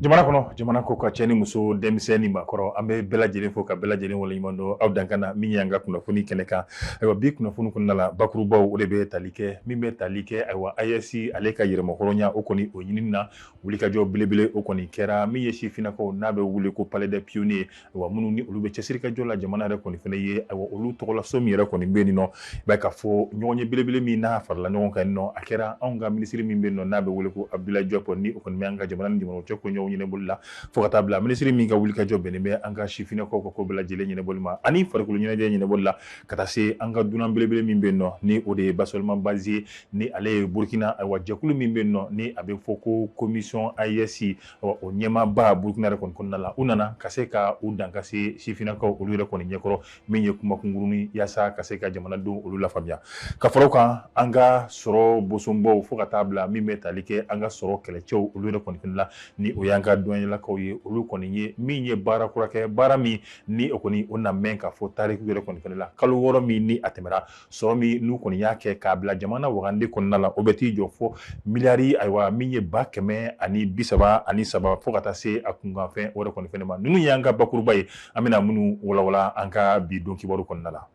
Jamana kɔnɔ, jamana kɔ kan, cɛ ni muso, denmisɛn ni maakɔrɔ, an bɛ bɛɛ lajɛlen fo ka bɛɛ lajɛlen waleɲuman dɔn aw dankan na min y'an ka kunnafoni kɛnɛ kan. Ayiwa, bi kunnafoni kɔnɔna la, bakurubaw o de bɛ tali kɛ min bɛ tali kɛ, ayiwa, AES ale ka yɛrɛmahɔrɔnya o kɔni o ɲinini na, wulikajɔ belebele o kɔni kɛra min ye sifinnakaw n'a bɛ wele ko Palais des Pionniers. Ayiwa, minnu ni olu bɛ cɛsiri ka jɔ la jamana yɛrɛ kɔni fana ye, ayiwa, olu tɔgɔlaso min yɛrɛ kɔni bɛ yen nɔ, i b'a ye k'a fɔ ɲɔgɔn ye belebele min n'a farala ɲɔgɔn kan nɔ, a kɛra anw ka minisiri min bɛ yen nɔ n'a bɛ wele ko Abdoulaye Diop, ni o kɔni bɛ an ka jamana ni jamana cɛ ko ɲɔgɔn ɲɛnabɔli la, fo ka taa bila minisiri min ka wulikajɔ bɛnnen bɛ an ka sifinnakaw ka ko bɛɛ lajɛlen ɲɛnabɔli ma ani farikolo ɲɛnajɛ ɲɛnabɔli la, ka taa se an ka dunan belebele min bɛ yen nɔ, ni o de ye Bassolima Bazié, ni ale ye Burukina, ayiwa, jɛkulu min bɛ yen nɔ ni a bɛ fɔ ko commission AES, o ɲɛmaaba Burukina yɛrɛ kɔni kɔnɔna la, u nana ka se ka u dan ka se sifinnakaw olu yɛrɛ kɔni ɲɛkɔrɔ, min ye kuma kunkurunin yaasa ka se ka jamanadenw olu lafaamuya. Ka fara o kan, an ka sɔrɔ bosonbaw, fo ka taa bila min bɛ tali kɛ an ka sɔrɔ kɛlɛcɛw olu yɛrɛ kɔni la, ni o y'an ka dɔnyɛlɛkaw ye, olu kɔni ye min ye baara kura kɛ, baara min ni o kɔni o na mɛn ka fɔ tariku yɛrɛ kɔni fana la. Kalo 6 min ni a tɛmɛra, sɔrɔ min n'u kɔni y'a kɛ k'a bila jamana wagande kɔnɔna la, o bɛ t'i jɔ fɔ miliyari, ayiwa, min ye 133, fo ka taa se a kunkanfɛn o yɛrɛ kɔni fana ma. Ninnu y'an ka bakuruba ye, an bɛna minnu walawala an ka bi don kibaru kɔnɔna la.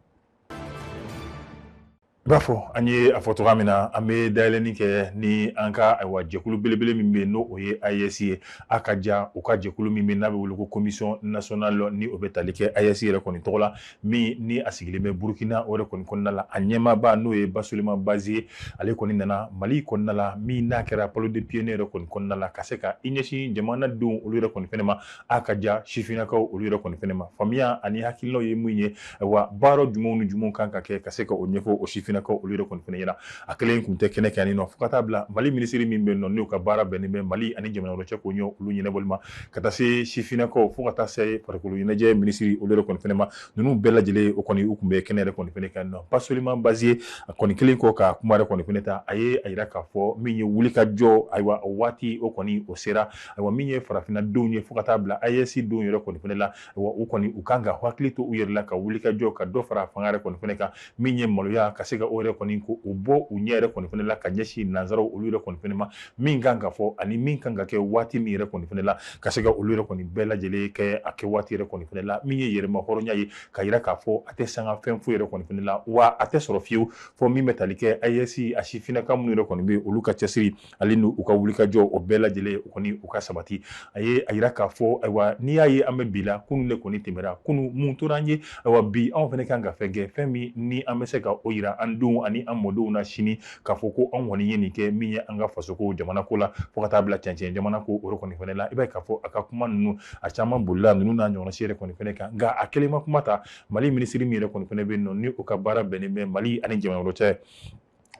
I b'a fɔ an ye a fɔ cogoya min na, an bɛ dayɛlɛnni kɛ ni an ka, ayiwa, jɛkulu belebele min bɛ yen, n'o o ye AES ye. A ka ja u ka jɛkulu min bɛ n'a bɛ wele ko commission nationale, ni o bɛ tali kɛ AES yɛrɛ kɔni tɔgɔ la, min ni a sigilen bɛ Burukina o yɛrɛ kɔni kɔnɔna la, a ɲɛmaaba n'o ye Bassolima Bazié, ale kɔni nana Mali kɔnɔna la, min n'a kɛra Palais des Pionniers yɛrɛ kɔni kɔnɔna la, ka se ka i ɲɛsin jamanadenw olu yɛrɛ kɔni fɛnɛ ma, a ka ja sifinnakaw olu yɛrɛ kɔni fɛnɛ ma. Faamuya ani hakilinaw ye mun ye, ayiwa, baara jumɛnw ni jumɛnw kan ka kɛ ka se ka o ɲɛfɔ o sifinnakaw olu yɛrɛ kɔni fɛnɛ ɲɛna. A kelen kun tɛ kɛnɛ kan nin nɔ, fo ka taa bila Mali minisiri min bɛ yen nɔ, n'o ka baara bɛnnen bɛ Mali ani jamana wɛrɛ cɛ ko ɲɛ olu ɲɛnabɔli ma, ka taa se sifinnakaw, fo ka taa se farikolo ɲɛnajɛ minisiri olu yɛrɛ kɔni fɛnɛ ma. Ninnu bɛɛ lajɛlen o kɔni u kun bɛ kɛnɛ yɛrɛ kɔni fɛnɛ kan nɔ. Bassolima Bazié, a kɔni kelen kɔ ka kuma yɛrɛ kɔni fɛnɛ ta, a ye a yira k'a fɔ min ye wuli ka jɔ, ayiwa, o waati o kɔni o sera, ayiwa, min ye farafinna denw ye, fo ka taa bila AES denw yɛrɛ kɔni fɛnɛ la, ayiwa, u kɔni u kan ka hakili to u yɛrɛ la, ka wuli ka jɔ, ka dɔ fara fanga yɛrɛ kɔni fɛnɛ kan, min ye maloya ka se ka o yɛrɛ kɔni ko o bɔ u ɲɛ yɛrɛ kɔni fɛnɛ la, ka ɲɛsin nanzaraw olu yɛrɛ kɔni fɛnɛ ma, min kan ka fɔ ani min kan ka kɛ waati min yɛrɛ kɔni fɛnɛ la, ka se ka olu yɛrɛ kɔni bɛɛ lajɛlen kɛ a kɛ waati yɛrɛ kɔni fɛnɛ la, min ye yɛrɛma hɔrɔnya ye, ka yira k'a fɔ a tɛ sanga fɛn foyi yɛrɛ kɔni fɛnɛ la, wa a tɛ sɔrɔ fiyewu fɔ min bɛ tali kɛ AES a sifinnaka minnu yɛrɛ kɔni bɛ olu ka cɛsiri ale n'u ka wulikajɔ, o bɛɛ lajɛlen o kɔni u ka sabati. A ye a yira k'a fɔ, ayiwa, n'i y'a ye an bɛ bi la, kunun de kɔni tɛmɛra, kunun mun tora an ye, ayiwa, bi anw fana kan ka fɛn kɛ, fɛn min ni an bɛ se ka o yira an denw ani an mɔdenw na sini, k'a fɔ ko anw kɔni ye nin kɛ min ye an ka fasoko jamana ko la, fo ka taa bila cɛncɛn jamana ko o kɔni fana la. I b'a ye k'a fɔ a ka kuma ninnu a caman bolila ninnu n'a ɲɔgɔnna si yɛrɛ kɔni fana kan. Nka a kelen ma kuma ta, Mali minisiri min yɛrɛ kɔni fana bɛ yen nɔ, ni o ka baara bɛnnen bɛ Mali ani jamana wɛrɛ cɛ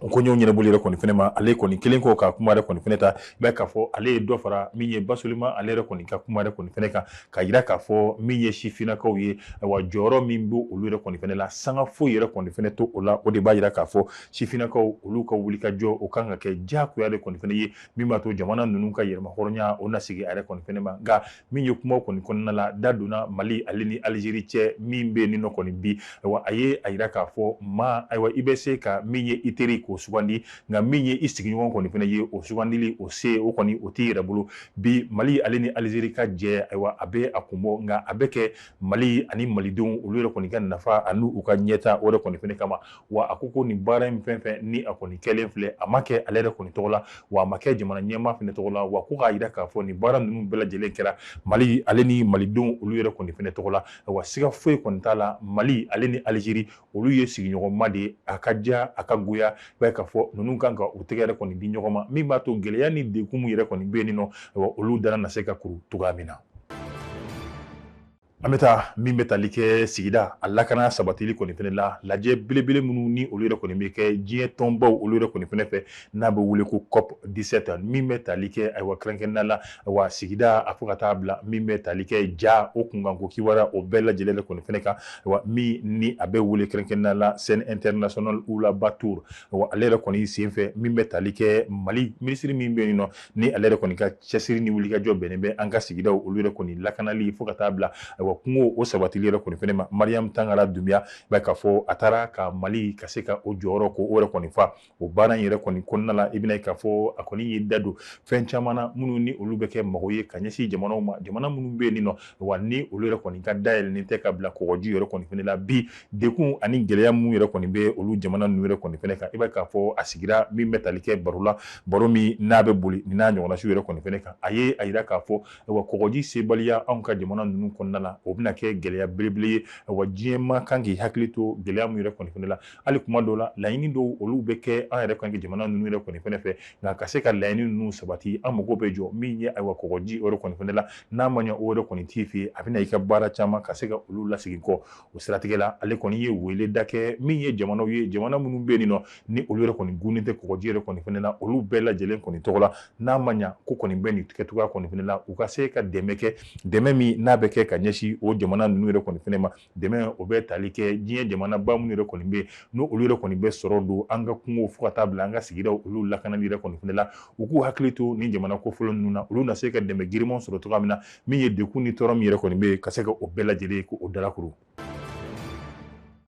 o ko ɲɔgɔn ɲɛnabɔli yɛrɛ kɔni fɛnɛ ma, ale kɔni kelen kɔ ka kuma yɛrɛ kɔni fɛnɛ ta, i b'a ye k'a fɔ ale ye dɔ fara min ye Bassolima ale yɛrɛ kɔni ka kuma yɛrɛ kɔni fɛnɛ kan, ka yira k'a fɔ min ye sifinnakaw ye, ayiwa, jɔyɔrɔ min b'o olu yɛrɛ kɔni fɛnɛ la, sanga foyi yɛrɛ kɔni fɛnɛ to o la. O de b'a yira k'a fɔ sifinnakaw olu ka wulikajɔ o kan ka kɛ diyagoya de kɔni fɛnɛ ye, min b'a to jamana ninnu ka yɛrɛmahɔrɔnya o na sigi a yɛrɛ kɔni fɛnɛ ma. Nka min ye kuma kɔni kɔnɔna la, da donna Mali ale ni Algérie cɛ min bɛ yen nɔ kɔni bi, ayiwa, a ye a yira k'a fɔ maa, ayiwa, i bɛ se ka min ye i teri k'o sugandi, nka min ye i sigiɲɔgɔn kɔni fɛnɛ ye, o sugandili o se o kɔni o t'i yɛrɛ bolo. Bi Mali ale ni Algérie ka jɛ, ayiwa, a bɛ a kun bɔ, nka a bɛ kɛ Mali ani malidenw olu yɛrɛ kɔni ka nafa ani u ka ɲɛta o yɛrɛ kɔni fɛnɛ kama. Wa a ko ko nin baara in fɛn fɛn ni a kɔni kɛlen filɛ, a ma kɛ ale yɛrɛ kɔni tɔgɔ la, wa a ma kɛ jamana ɲɛmaa fɛnɛ tɔgɔ la, wa ko k'a yira k'a fɔ nin baara ninnu bɛɛ lajɛlen kɛra Mali ale ni malidenw olu yɛrɛ kɔni fɛnɛ tɔgɔ la. Wa siga foyi kɔni t'a la, Mali ale ni Algérie olu ye sigiɲɔgɔnma de ye, a ka diya a ka goya, i b'a ye k'a fɔ ninnu kan ka u tɛgɛ yɛrɛ kɔni di ɲɔgɔn ma, min b'a to gɛlɛya ni degun min yɛrɛ kɔni bɛ yen nɔ, wa olu dara na se ka kuru cogoya min na. An bɛ taa min bɛ tali kɛ sigida a lakana sabatili kɔni fɛnɛ la, lajɛ belebele minnu ni olu yɛrɛ kɔni bɛ kɛ diɲɛ tɔnbaw olu yɛrɛ kɔni fɛnɛ fɛ, n'a bɛ wele ko COP 17, min bɛ tali kɛ, ayiwa, kɛrɛnkɛrɛnnenya la, ayiwa, sigida a fo ka taa bila min bɛ tali kɛ ja o kunkanko kibaruya o bɛɛ lajɛlen kɔni fɛnɛ kan, ayiwa, min ni a bɛ wele kɛrɛnkɛrɛnnenya la scène internationale Oulaba Tour, ayiwa, ale yɛrɛ kɔni senfɛ, min bɛ tali kɛ Mali minisiri min bɛ yen nɔ, ni ale yɛrɛ kɔni ka cɛsiri ni wulikajɔ bɛnnen bɛ an ka sigidaw olu yɛrɛ kɔni lakanali, fo ka taa bila, ayiwa, ayiwa kungo o sabatili yɛrɛ kɔni fɛnɛ ma, Mariam Tangara Dunbiya, i b'a ye k'a fɔ a taara ka Mali ka se ka o jɔyɔrɔ ko o yɛrɛ kɔni fa o baara in yɛrɛ kɔni kɔnɔna la. I bɛna ye k'a fɔ a kɔni y'i da don fɛn caman na minnu ni olu bɛ kɛ mago ye ka ɲɛsin jamanaw ma, jamana minnu bɛ yen nɔ wa ni olu yɛrɛ kɔni ka dayɛlɛnnen tɛ ka bila kɔgɔji yɛrɛ kɔni fɛnɛ la. Bi degun ani gɛlɛya minnu yɛrɛ kɔni bɛ olu jamana ninnu yɛrɛ kɔni fɛnɛ kan, i b'a ye k'a fɔ a sigira min bɛ tali kɛ baro la, baro min n'a bɛ boli nin n'a ɲɔgɔnna yɛrɛ kɔni fɛnɛ kan. A ye a jira k'a fɔ ayiwa kɔgɔji sebaliya anw ka jamana ninnu kɔnɔna la, o bɛna kɛ gɛlɛya belebele ye. Ayiwa diɲɛ ma kan k'i hakili to gɛlɛya min yɛrɛ kɔni fɛnɛ la. Hali kuma dɔw la laɲini dɔw olu bɛ kɛ an yɛrɛ kan jamana ninnu yɛrɛ kɔni fɛnɛ fɛ, nka ka se ka laɲini ninnu sabati, an mago bɛ jɔ min ye ayiwa kɔgɔji yɛrɛ kɔni fɛnɛ la. N'a ma ɲɛ o yɛrɛ kɔni t'i fɛ, a bɛna i ka baara caman ka se ka olu lasegin kɔ. O siratigɛ la, ale kɔni ye wele da kɛ min ye jamanaw ye, jamana minnu bɛ yen nɔ ni olu yɛrɛ kɔni gunnen tɛ kɔgɔji yɛrɛ kɔni fɛnɛ la, olu bɛɛ lajɛlen kɔni tɔgɔ la, n'a ma ɲa ko kɔni bɛ nin kɛcogoya kɔni fɛnɛ la, u ka se ka dɛmɛ kɛ, dɛmɛ min n'a bɛ kɛ ka ɲɛsin o jamana ninnu yɛrɛ kɔni fɛnɛ ma. Dɛmɛ o bɛ tali kɛ diɲɛ jamanaba minnu yɛrɛ kɔni bɛ yen n'o olu yɛrɛ kɔni bɛ sɔrɔ don an ka kungo fo ka taa bila an ka sigidaw olu lakanali yɛrɛ kɔni fɛnɛ la, u k'u hakili to nin jamana kofɔlen ninnu na, olu na se ka dɛmɛ giriman sɔrɔ cogoya min na, min ye degun ni tɔɔrɔ min yɛrɛ kɔni bɛ yen, ka se ka o bɛɛ lajɛlen k'o dalakuru.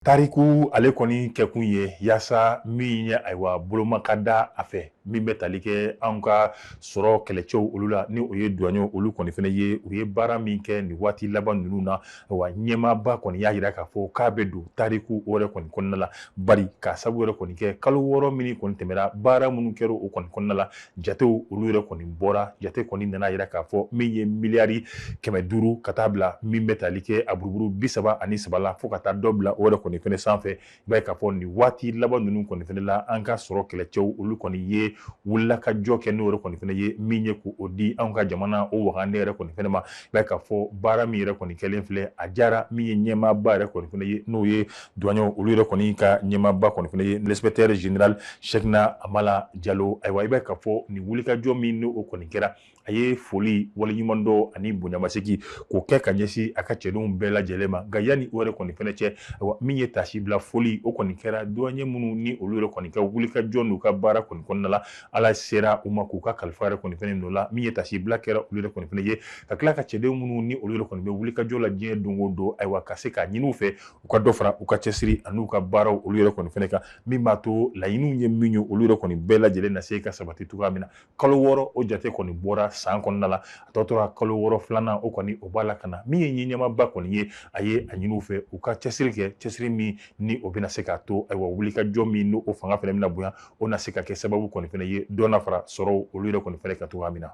Tariku ale kɔni kɛkun ye yaasa min ye ayiwa boloma ka da a fɛ, min bɛ tali kɛ anw ka sɔrɔ kɛlɛcɛw olu la, ni o ye duwanɲɛw olu kɔni fɛnɛ ye, u ye baara min kɛ nin waati laban ninnu na. Wa ɲɛmaaba kɔni y'a jira k'a fɔ k'a bɛ don tariku o yɛrɛ kɔni kɔnɔna la, bari k'a sabu yɛrɛ kɔni kɛ kalo 6 min kɔni tɛmɛra, baara minnu kɛra o kɔni kɔnɔna la, jatew olu yɛrɛ kɔni bɔra. Jate kɔni nana jira k'a fɔ min ye miliyari 500 ka taa bila min bɛ tali kɛ a buruburu 33 la, fo ka taa dɔ bila o yɛrɛ kɔni fɛnɛ sanfɛ. I b'a ye k'a fɔ nin waati laban ninnu kɔni fɛnɛ la, an ka sɔrɔ kɛlɛcɛw olu kɔni ye wulila ka jɔ kɛ n'o yɛrɛ kɔni fɛnɛ ye min ye k'o di anw ka jamana o wagande yɛrɛ kɔni fɛnɛ ma. I b'a ye k'a fɔ baara min yɛrɛ kɔni kɛlen filɛ, a diyara min ye ɲɛmaaba yɛrɛ kɔni fɛnɛ ye, n'o ye duwanɲɛw olu yɛrɛ kɔni ka ɲɛmaaba kɔni fɛnɛ ye, l'inspecteur général Cheickna Amala Jalo. Ayiwa i b'a ye k'a fɔ nin wulikajɔ min n'o kɔni kɛra, a ye foli waleɲumandɔn ani bonyamasegin k'o kɛ ka ɲɛsin a ka cɛdenw bɛɛ lajɛlen ma. Nka yanni o yɛrɛ kɔni fɛnɛ cɛ, ayiwa min ye tasi bila foli o kɔni kɛra duwanɲɛ minnu ni olu yɛrɛ kɔni ka wulikajɔ n'u ka baara kɔni kɔnɔna la, Ala sera u ma k'u ka kalifa yɛrɛ kɔni fɛnɛ nɔ la. Min ye tasi bila kɛra olu yɛrɛ kɔni fɛnɛ ye, ka tila ka cɛden minnu ni olu yɛrɛ kɔni bɛ wulikajɔ la diɲɛ don o don, ayiwa ka se k'a ɲini u fɛ u ka dɔ fara u ka cɛsiri ani u ka baaraw olu yɛrɛ kɔni fɛnɛ kan, min b'a to laɲiniw ye min ye olu yɛrɛ kɔni bɛɛ lajɛlen na se ka sabati cogoya min na. Kalo 6 o jate kɔni bɔra san kɔnɔna la, a tɔ tora kalo 6 filanan o kɔni o b'a la ka na. Min ye ɲɛmaaba kɔni ye, a ye a ɲini u fɛ u ka cɛsiri kɛ, cɛsiri min ni o bɛna se k'a to ayiwa wulikajɔ min n'o fanga fɛnɛ bɛna bonya, o na se ka kɛ sababu kɔni fɛnɛ ye dɔ na fara sɔrɔw olu yɛrɛ kɔni fɛnɛ kan cogoya min na.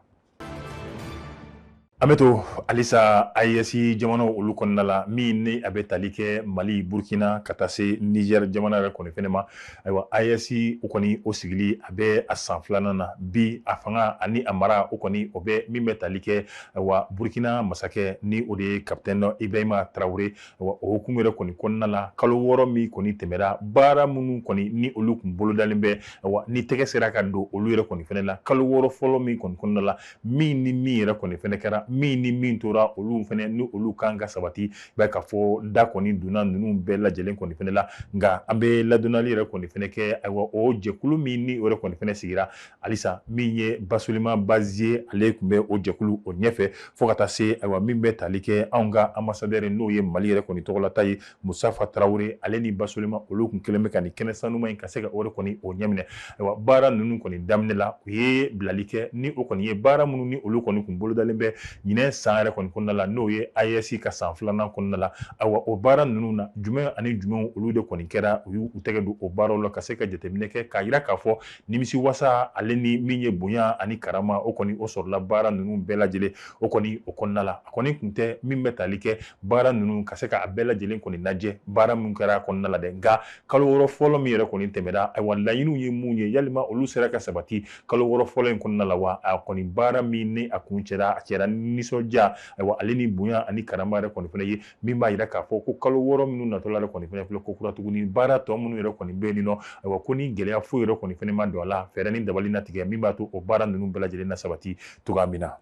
An bɛ to halisa AES jamanaw olu kɔnɔna la, min ni a bɛ tali kɛ Mali, Burkina ka taa se Niger jamana yɛrɛ kɔni fɛnɛ ma. Ayiwa AES o kɔni o sigili a bɛ a san filanan na bi, a fanga ani a mara o kɔni o bɛ min bɛ tali kɛ ayiwa Burkina masakɛ ni o de ye capitaine Ibrahima Traoré. Ayiwa o hukumu yɛrɛ kɔni kɔnɔna la, kalo 6 min kɔni tɛmɛra, baara minnu kɔni ni olu kun bolodalen bɛ, ayiwa ni tɛgɛ sera ka don olu yɛrɛ kɔni fɛnɛ la, kalo 6 fɔlɔ min kɔni kɔnɔna la, min ni min yɛrɛ kɔni fɛnɛ kɛra, min ni min tora, olu fɛnɛ ni olu kan ka sabati, i b'a ye k'a fɔ da kɔni donna ninnu bɛɛ lajɛlen kɔni fɛnɛ la. Nka an bɛ ladonnali yɛrɛ kɔni fɛnɛ kɛ, ayiwa o jɛkulu min ni o yɛrɛ kɔni fɛnɛ sigira halisa, min ye Basolima Baziye, ale tun bɛ o jɛkulu o ɲɛfɛ, fo ka taa se ayiwa min bɛ tali kɛ anw ka ambassadeur n'o ye Mali yɛrɛ kɔni tɔgɔlata ye, Mustafa Tarawele, ale ni Basolima olu tun kɛlen bɛ ka nin kɛnɛ sanuma in ka se ka o yɛrɛ kɔni o ɲɛminɛ. Ayiwa baara ninnu kɔni daminɛ la, u ye bilali kɛ ni o kɔni ye baara minnu ni olu kɔni kun bolodalen bɛ ɲinɛ san yɛrɛ kɔni kɔnɔna la, n'o ye AES ka san filanan kɔnɔna la. Ayiwa o baara ninnu na, jumɛn ani jumɛnw olu de kɔni kɛra, u y'u tɛgɛ don o baaraw la ka se ka jateminɛ kɛ k'a jira k'a fɔ nimisi wasa ale ni min ye bonya ani karama o kɔni o sɔrɔla baara ninnu bɛɛ lajɛlen o kɔni o kɔnɔna la. A kɔni kun tɛ min bɛ tali kɛ baara ninnu ka se ka a bɛɛ lajɛlen kɔni lajɛ baara min kɛra a kɔnɔna la dɛ, nka kalo 6 fɔlɔ min yɛrɛ kɔni tɛmɛra, ayiwa laɲiniw ye mun ye, yalima olu sera ka sabati kalo 6 fɔlɔ in kɔnɔna la wa? A kɔni baara min ni a kun cɛra, a cɛra nisɔndiya ayiwa ale ni bonya ani karama yɛrɛ kɔni fɛnɛ ye, min b'a jira k'a fɔ ko kalo 6 minnu natɔla yɛrɛ kɔni fɛnɛ filɛ ko kura tuguni, baara tɔ minnu yɛrɛ kɔni bɛ yen nɔ, ayiwa ko ni gɛlɛya foyi yɛrɛ kɔni fɛnɛ ma don a la, fɛɛrɛ ni dabali na tigɛ min b'a to o baara ninnu bɛɛ lajɛlen na sabati cogoya min na.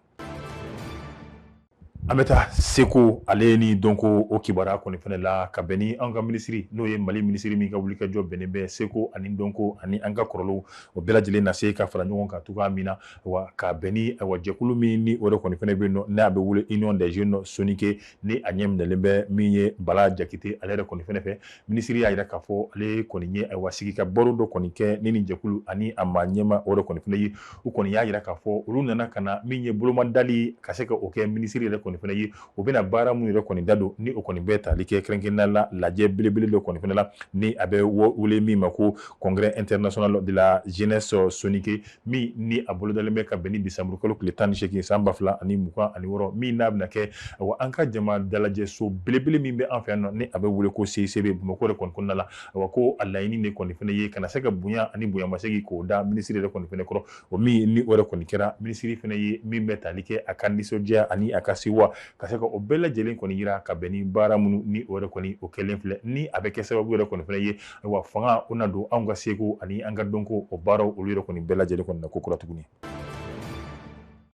An bɛ taa seko ale ni dɔnko o kibaruya kɔni fana la ka bɛn ni an ka minisiri, n'o ye Mali minisiri min ka wulikajɔ bɛnnen bɛ seko ani dɔnko ani an ka kɔrɔlenw o bɛɛ lajɛlen na se ka fara ɲɔgɔn kan cogoya min na, wa ka bɛn ni ayiwa jɛkulu min ni o de kɔni fana bɛ yen nɔ, n'a bɛ wele Union des jeunes soninké, ni a ɲɛ minɛlen bɛ min ye Bala Jakite ale yɛrɛ kɔni fana fɛ. Minisiri y'a jira k'a fɔ ale kɔni ye ayiwa sigi ka baro dɔ kɔni kɛ ni nin jɛkulu ani a maa ɲɛmaa o de kɔni fana ye. U kɔni y'a jira k'a fɔ olu nana ka na min ye bolomadali ka se ka o kɛ minisiri yɛrɛ kɔni fana ye. U bɛna baara minnu yɛrɛ kɔni da don ni o kɔni bɛ tali kɛ kɛrɛnkɛrɛnnenya la lajɛ belebele dɔ kɔni fana la, ni a bɛ wele min ma ko congrès international de la jeunesse soninké, min ni a bolodalen bɛ ka bɛn ni décembre kalo tile 18 san 2026, min n'a bɛna kɛ wa an ka jama dalajɛso belebele min bɛ an fɛ yan nɔ, ni a bɛ wele ko CICB Bamakɔ yɛrɛ kɔni kɔnɔna la. Wa ko a laɲini de kɔni fana ye ka na se ka bonya ani bonyamasegin k'o da minisiri yɛrɛ kɔni fana kɔrɔ. O min ni o yɛrɛ kɔni kɛra, minisiri fana ye min bɛ tali kɛ a ka nisɔndiya ani a ka sewa ka se ka o bɛɛ lajɛlen kɔni yira ka bɛn ni baara minnu ni o yɛrɛ kɔni o kɛlen filɛ, ni a bɛ kɛ sababu yɛrɛ kɔni fana ye wa fanga o na don anw ka seko ani an ka dɔnko o baaraw olu yɛrɛ kɔni bɛɛ lajɛlen kɔni na ko kura tuguni.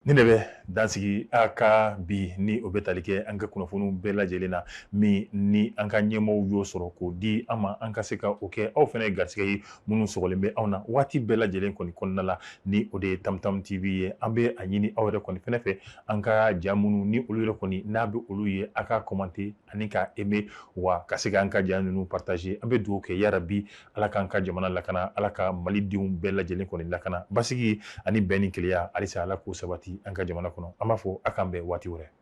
Nin de bɛ dansigi a ka bi ni o bɛ tali kɛ an ka kunnafoniw bɛɛ lajɛlen na, min ni an ka ɲɛmɔgɔw y'o sɔrɔ k'o di an ma an ka se ka o kɛ aw fana ye garisɛgɛ ye minnu sɔgɔlen bɛ anw na waati bɛɛ lajɛlen kɔni kɔnɔna la, ni o de ye Tamtam TV ye. An bɛ a ɲini aw yɛrɛ kɔni fana fɛ, an ka ja minnu ni olu yɛrɛ kɔni n'a bɛ olu ye, a ka commenter ani ka aimer wa ka se k'an ka ja ninnu partager. An bɛ dugawu kɛ yarabi Ala k'an ka jamana lakana, Ala ka Malidenw bɛɛ lajɛlen kɔni lakana, basigi ani bɛn ni kelenya halisa Ala k'o sabati an ka jamana kɔnɔ. An b'a fɔ a k'an bɛn waati wɛrɛ.